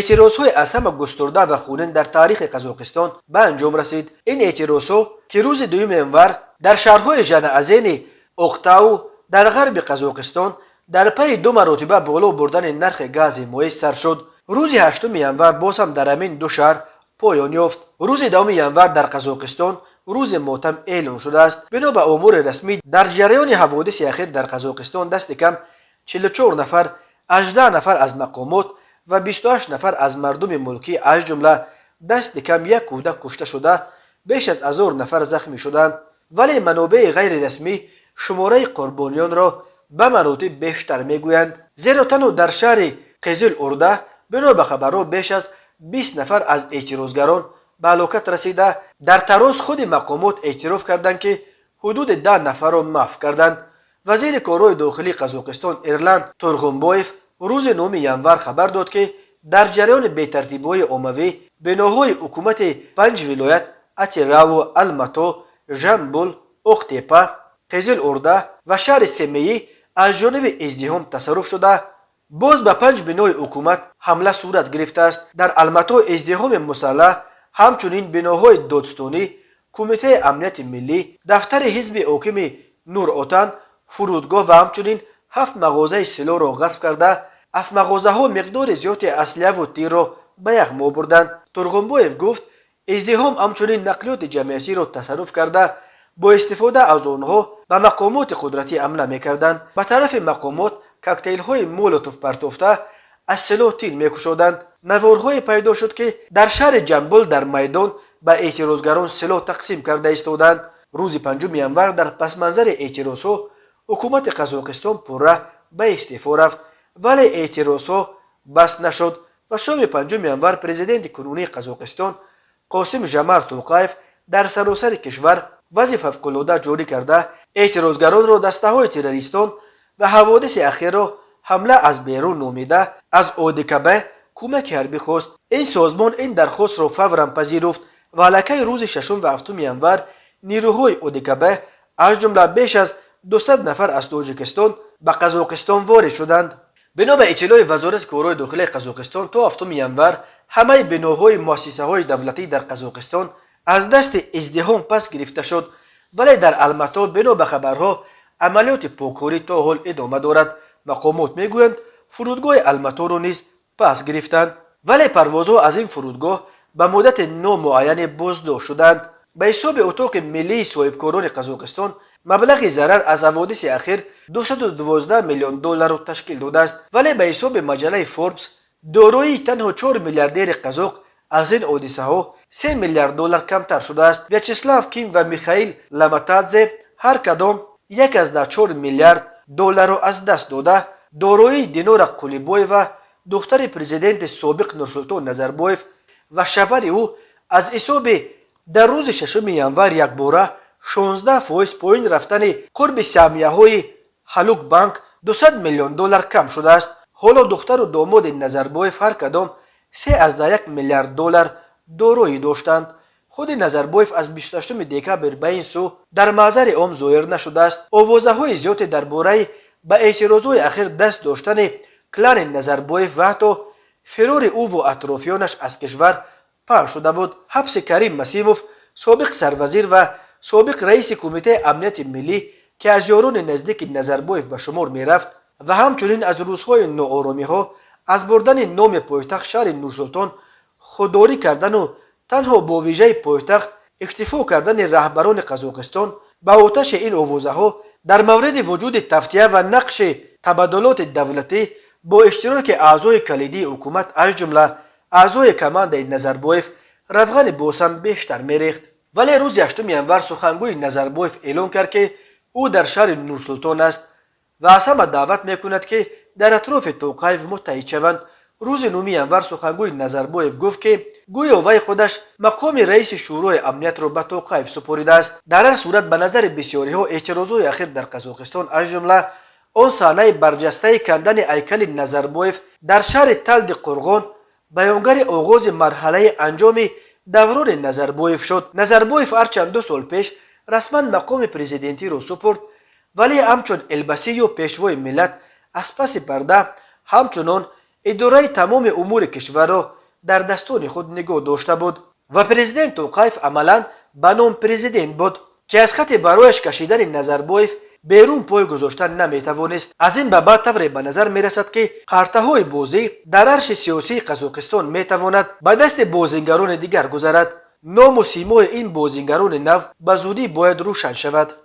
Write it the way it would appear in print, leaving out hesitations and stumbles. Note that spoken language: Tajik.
Эътирозҳои аз ҳама густурда ва хунин дар таърихи Қазоқистон ба анҷом расид. Ин эътирозҳо, ки рӯзи 2 январ дар шаҳрҳои Жанаазени, Оқтау дар ғарби Қазоқистон дар пайи ду маротиба боло бурдани нархи гази моеъ сар шуд, рӯзи 8 январ боз ҳам дар ҳамин ду шаҳр поён ёфт. Рӯзи 10 январ дар Қазоқистон рӯзи мотам эълон шудааст. Бино ба омори расмӣ, дар ҷараёни ҳаводиси ахир дар Қазоқистон дасти кам 44 нафар, 18 нафар аз мақомот ва 28 нафар аз мардуми мулкӣ, аз ҷумла дасти кам як кӯдак, кушта шуда, беш аз 1000 нафар захмӣ шуданд. Вале манобеи ғайрирасмӣ шумораи қурбониёнро ба маротиб бештар мегӯянд, зеро танҳо дар шаҳри Қизил Урда, бино ба хабарҳо, беш аз 20 нафар аз эътирозгарон ба ҳалокат расида. Дар Тароз худи мақомот эътироф карданд, ки ҳудуди 10 нафарро маҳв карданд. Вазири корҳои дохилии Қазоқистон Эрлан Турғунбоев рӯзи 9 январ хабар дод, ки дар ҷараёни бетартибиҳои оммавӣ биноҳои ҳукумати панҷ вилоят: Атираву, Алмато, Жамбул, Оқтепа, Қизил Урда ва шаҳри Семеӣ аз ҷониби издиҳом тасарруф шуда, боз ба панҷ бинои ҳукумат ҳамла сурат гирифтааст. Дар Алмато издиҳоми мусаллаҳ ҳамчунин биноҳои додстонӣ, Кумитаи амнияти миллӣ, дафтари ҳизби ҳокими Нур Отан, фурудгоҳ ва ҳамчунин ҳафт мағозаи силоҳро ғасб карда, аз мағозаҳо миқдори зиёди аслиҳаву тирро ба яғмо бурданд. Турғунбоев гуфт, издиҳом ҳамчунин нақлиёти ҷамъиятиро тасарруф карда, бо истифода аз онҳо ба мақомоти қудратӣ ҳамла мекарданд, ба тарафи мақомот коктейлҳои Молотов партофта, аз силоҳ тир мекушоданд. Наворҳое пайдо шуд, ки дар шаҳри Ҷамбул дар майдон ба эътирозгарон силоҳ тақсим карда истоданд. Рӯзи 5 январ дар пасманзари эътирозҳо ҳукумати Қазоқистон пурра ба истеъфо рафт, вале эътирозҳо бас нашуд ва шоми 5 январ президенти кунунии Қазоқистон Қосим Жамар Тоқаев дар саросари кишвар вазъи фавқулода ҷорӣ карда, эътирозгаронро дастаҳои террористон ва ҳаводиси ахирро ҳамла аз берун номида, аз ОДКБ кӯмаки ҳарбӣ хост. Ин созмон ин дархостро фавран пазируфт ва аллакай рӯзи 6 ва 7 январ нирӯҳои ОДКБ, аз ҷумла беш аз 200 нафар аз Тоҷикистон, ба Қазоқистон ворид шуданд. Бино ба иттилои Вазорати корҳои дохилии Қазоқистон, то 7 январ ҳамаи биноҳои муассисаҳои давлатӣ дар Қазоқистон аз дасти издиҳом пас гирифта шуд. Вале дар Алмато, бино ба хабарҳо, амалиёти поккорӣ то ҳол идома дорад. Мақомот мегӯянд, фурудгоҳи Алматоро низ пас гирифтанд, вале парвозҳо аз ин фурудгоҳ ба муддати номуайяне боздошт шуданд. Ба ҳисоби Утоқи миллии соҳибкорони Қазоқистон, маблағи зарар аз ҳаводиси ахир 212 миллион долларро ташкил додааст. Вале ба ҳисоби маҷаллаи Форбс, дороии танҳо чор миллиардери қазоқ аз ин ҳодисаҳо 3 миллиард доллар камтар шудааст. Вячеслав Ким ва Михаил Ламатадзе ҳар кадом 1,4 миллиард долларро аз даст дода, дороии Динора Қулибоева, духтари президенти собиқ Нурсултон Назарбоев ва шавҳари ӯ, аз ҳисоби дар рӯзи 6 январ якбора 16% поин рафтани қурби саҳмияҳои Халук Банк 200 миллион доллар кам шудааст. Ҳоло духтару домоди Назарбоев ҳар кадом 3,1 миллиард доллар дороӣ доштанд. Худи Назарбоев аз 28 декабр ба ин сӯ дар маъзари ом зоҳир нашудааст. Овозаҳои зиёде дар бораи ба эътирозҳои ахир даст доштани клани Назарбоев ва ҳатто фирори ӯву атрофиёнаш аз кишвар паҳн шуда буд. Ҳабси Карим Масимов, собиқ сарвазир ва собиқ раиси Кумитаи амнияти миллӣ, ки аз ёрони наздики Назарбоев ба шумор мерафт, ва ҳамчунин аз рӯзҳои нооромиҳо аз бурдани номи пойтахт шаҳри Нурсултон худдорӣ кардану танҳо бо вижаи пойтахт иктифо кардани раҳбарони Қазоқистон ба оташи ин овозаҳо дар мавриди вуҷуди тавтия ва нақши табаддулоти давлатӣ бо иштироки аъзои калидии ҳукумат, аз ҷумла аъзои командаи Назарбоев, равғани босам бештар мерехт. Вале рӯзи 8 январ сухангӯи Назарбоев эълон кард, ки ӯ дар шаҳри Нурсултон аст ва аз ҳама даъват мекунад, ки дар атрофи Тоқаев муттаҳид шаванд. Рӯзи 9 январ сухангӯи Назарбоев гуфт, ки гӯё вай худаш мақоми раиси Шӯрои амниятро ба Тоқаев супоридааст. Дар ҳар сурат, ба назари бисёриҳо, эътирозҳои ахир дар Қазоқистон, аз ҷумла он саҳнаи барҷастаи кандани ҳайкали Назарбоев дар шаҳри Талди Қурғон, баёнгари оғози марҳалаи анҷоми даврони Назарбоев шуд. Назарбоев ҳарчанд 2 сол пеш расман мақоми президентиро супурд, вале ҳамчун Елбасы ё пешвои миллат аз паси парда ҳамчунон Идораи тамоми умури кишварро дар дастони худ нигоҳ дошта буд ва президент Тоқаев амалан ба ном президент буд, ки аз хати барояш кашидани Назарбоев берун пой гузоштан наметавонист. Аз ин ба баъд тавре ба назар мерасад, ки қартаҳои бозӣ дар арши сиёсии Қазоқистон метавонад ба дасти бозингарони дигар гузарад. Ному симои ин бозингарони нав ба зудӣ бояд рӯшан шавад.